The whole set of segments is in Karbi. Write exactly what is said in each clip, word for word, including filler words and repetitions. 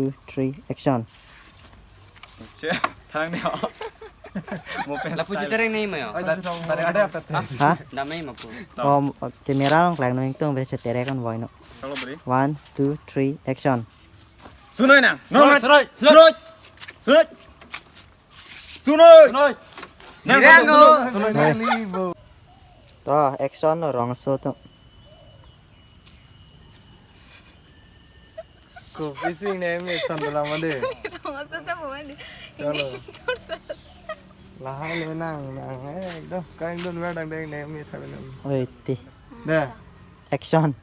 Two, three, action. Che, tharang ne ho. Mo pen Lapu style. Chitereng nei mayo. Oi, tar-, tarang ada apa teh? Ha? Dam nei mapu. Oh, camera along klang nang tung be chitereng kan boy no. Kalau beri. One, two, three, action. Sunoi nang. No, Sunoi, mas. Sunoi. Sunoi. Sunoi. Sunoi. Sunoi. Sirang, oh. Sunoi. Sunoi. To, action lo, rongso to. Kopi sing ne me san dalam ade. Rongso ta mo ade. Chalo. Lahai le nang, nang, eh, ekdom, kain dun ver dang deng ne me thabe nam. Oi, ti. Dah. Action.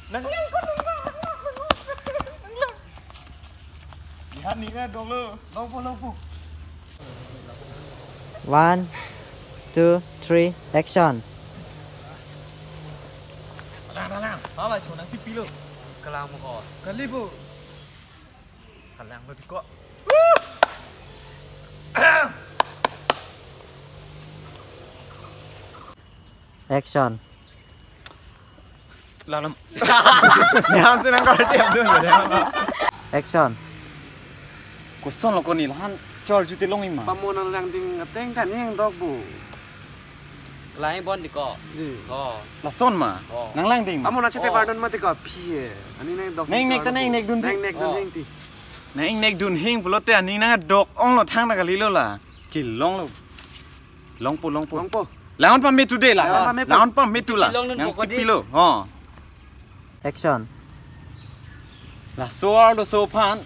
Nang lang ko, nang lang, nang lang, nang lang. Lihat ni na dong lo. Longpo, longpo. One, two, three, action. Lang, lang, lang. Hala, chonang tipi lo. Kalang mo ko. Kali po. Halang lo tiko. Action. Lalam. Neha sinang kar tiap dun. Action. Koson lo ko ni lahan chor juti long ima. Pamo nang langding ateng kan yang dok bu. Lang bon di ko. Di. Oh. Lason ma. Oh. Nang langding ma. Amo na chete Oh. Vardon ma di ko phi e. Ani nang dok Nang nek ta nang nek dun di. Nang nek dun Oh. Hing ti. Nang nek dun hing pulote ani nang dok ong lo thang na kali lo la. Kelong lo. Longpo, longpo. Longpo. Langon pame today la. Langon pame po. Langon pame tu la. Long nun Nang poko di. Tipi lo. Oh. Action. Laso arloso aphan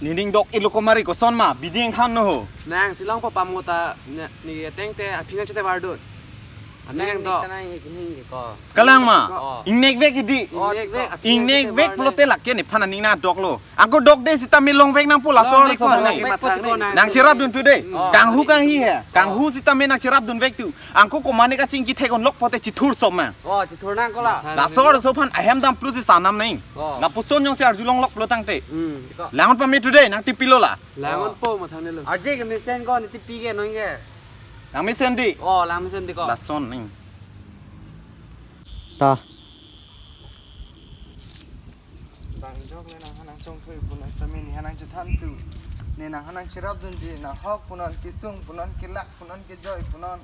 nening dok-ik lo ko mari, koson ma bidi ingthan no ho. Nang si longpo pamo ta ne, ne ateng te aphi nang chete vardon. Ani nang dok. Nang nek ta nang hing ko. Kalang ma. Oh. Ingnek vek di. Ingnek vek, aphi nang Ingnek chete vek vardon. Pulote lake nephan aning nang dok lo. Angko dok de sitame long vek nangpo laso Long vek arloso ko, aphan long ne. Vek ko, ko nang. Nang cherap dun today. Oh. Kanghu kanghi he. Kanghu sitame nang cherap dun vek tu. Angko komane kachingki thek-onlok pote chithur sop ma. Oh, chithur nang ko la. Laso arloso aphan ahem dam plus si sanam nang. Oh. Lapuson jongsi arjulonglok pulo tangte. Hmm, di ko. Langon pame today nang tipi lo la. Langon Oh. Po mathang ne lo. Arje ke mesen ko ni tipi ke nong ke. Lang mesen di. Oh, lang mesen di ko. Lason nang. Ta. Bang jok le nang hanang chongthui punon sami ne hanang chethan tu. Ne nang hanang cherap dunji, nang hok punon, kesung punon, kelak punon, kejoi punon.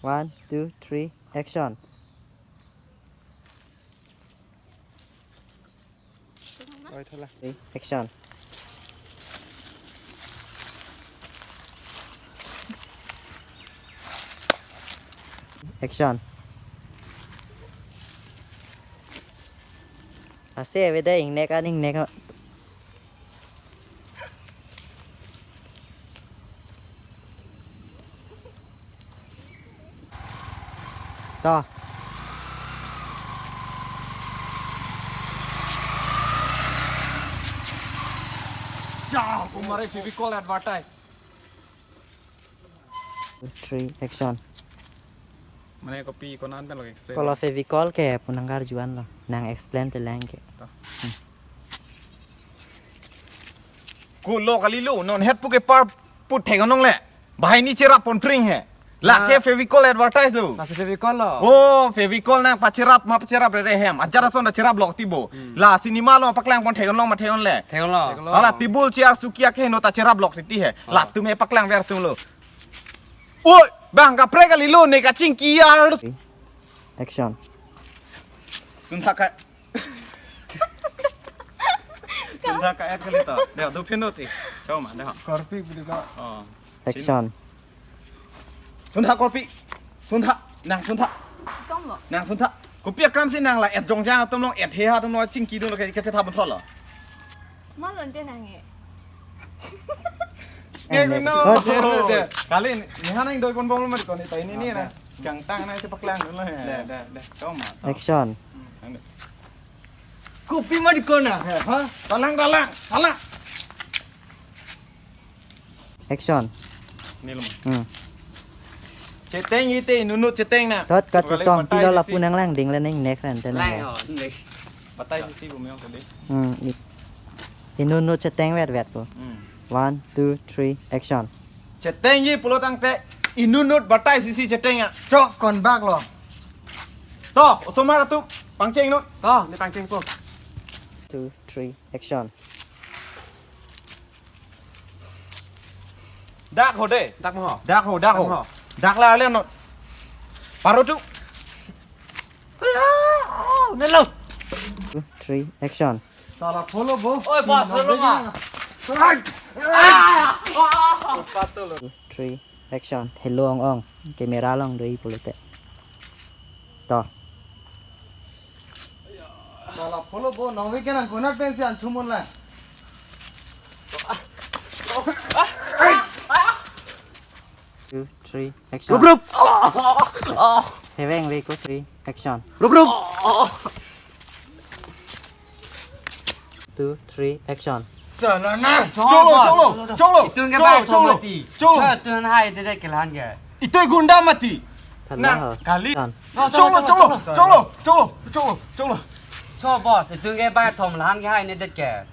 One, two, three, action. Oi, thola. Okay, action. Action. Ase aveda ingnek an ingnek. To. Chao, kumare Fevicol advertise. Three, action. Mane kopi konan pen lo explain. Kalau Fevicol ke punang karjuan lo. Nang explain pelang ke. To. Hmm. Ko lo kali lo, non het pu ke par pu thek-onlong le. Bahai ni cherap pon pring he. Lake Ah. Fevicol advertise lo. Lasi Fevicol lo. Oh, Fevicol nang pacherap ma pacherap re re hem. Ajar ason ta cherap lok tibo. Hmm. La cinema lo paklang pon thek-onlong ma thek-on le. Thek-onlo. Thek-onlo. Hala table chair suki ake no ta cherap lok titi he. Ah. Latum he paklang ver tum lo. Oi, bang kaprek kali lo ne kachingki ar. Action. Sundha ka. Sundha ka et kali to. Deh, do phin do ti. Chau ma, deh. Korpi budi ko. Oh. Action. Sundha korpi. Sundha. Nang sundha. Kong lo. Nang sundha. Kopi akam si nang la et jongjang atum long et he ha atum long chingki do lo ke, ke chetha bun thol lo. Malon te nang e. Nge Yes. Kuno. Good. Kali ni, ni hanang doi pon bom lo mari ko ni tai ni ni na. Kang tang na chepak lang dun lo he. Deh, deh, deh. Chau ma. Action. Hmm. Kopi ma di ko na, ha? Talang, talang, talang. Action. Ni lo ma. Hmm. Cheteng ite nunu cheteng na. Thot ka Kali chesong patai pilo isi. Lapu nang langding le neng nek ran te nang Lang le. Oh, nek. Patai isi bu meong tadi. Hmm, i-, inunu cheteng vet vet ko. Hmm. One, two, three, action. Chetengji pulo tangte inut inut batai sisi cheteng ya. Chok konbak lo. To, osomar atum pangcheng non. To, ne pangcheng po. Two, three, action. Dak ho de. Dak mo ho. Dak ho, dak ho. Dak mo ho. Dak la le non. Paro tu. Nelo. Two, three, action. Sala follow bo. Oi, boss, follow ma. Two, three, action. Hello, ong ong. Camera along do-i pulote. To. Sala follow bo, nong weekend ang konat pensi an sumun la. Two, three, action. Rup, rup. Heveng ve ko, three, action. Rup, rup. Two, three, action. Salana. Cholo, cholo, cholo. Itum ke cholo, bai cholo, thom mati. Cholo. Cholo, itum hai de de kelan ke. Itum gunda mati. Thanlo. Na, ho. Kali. Action. Cholo, cholo, cholo, cholo, cholo, cholo. Cho boss, itum ke bai thom la-an ke hai ne det ke.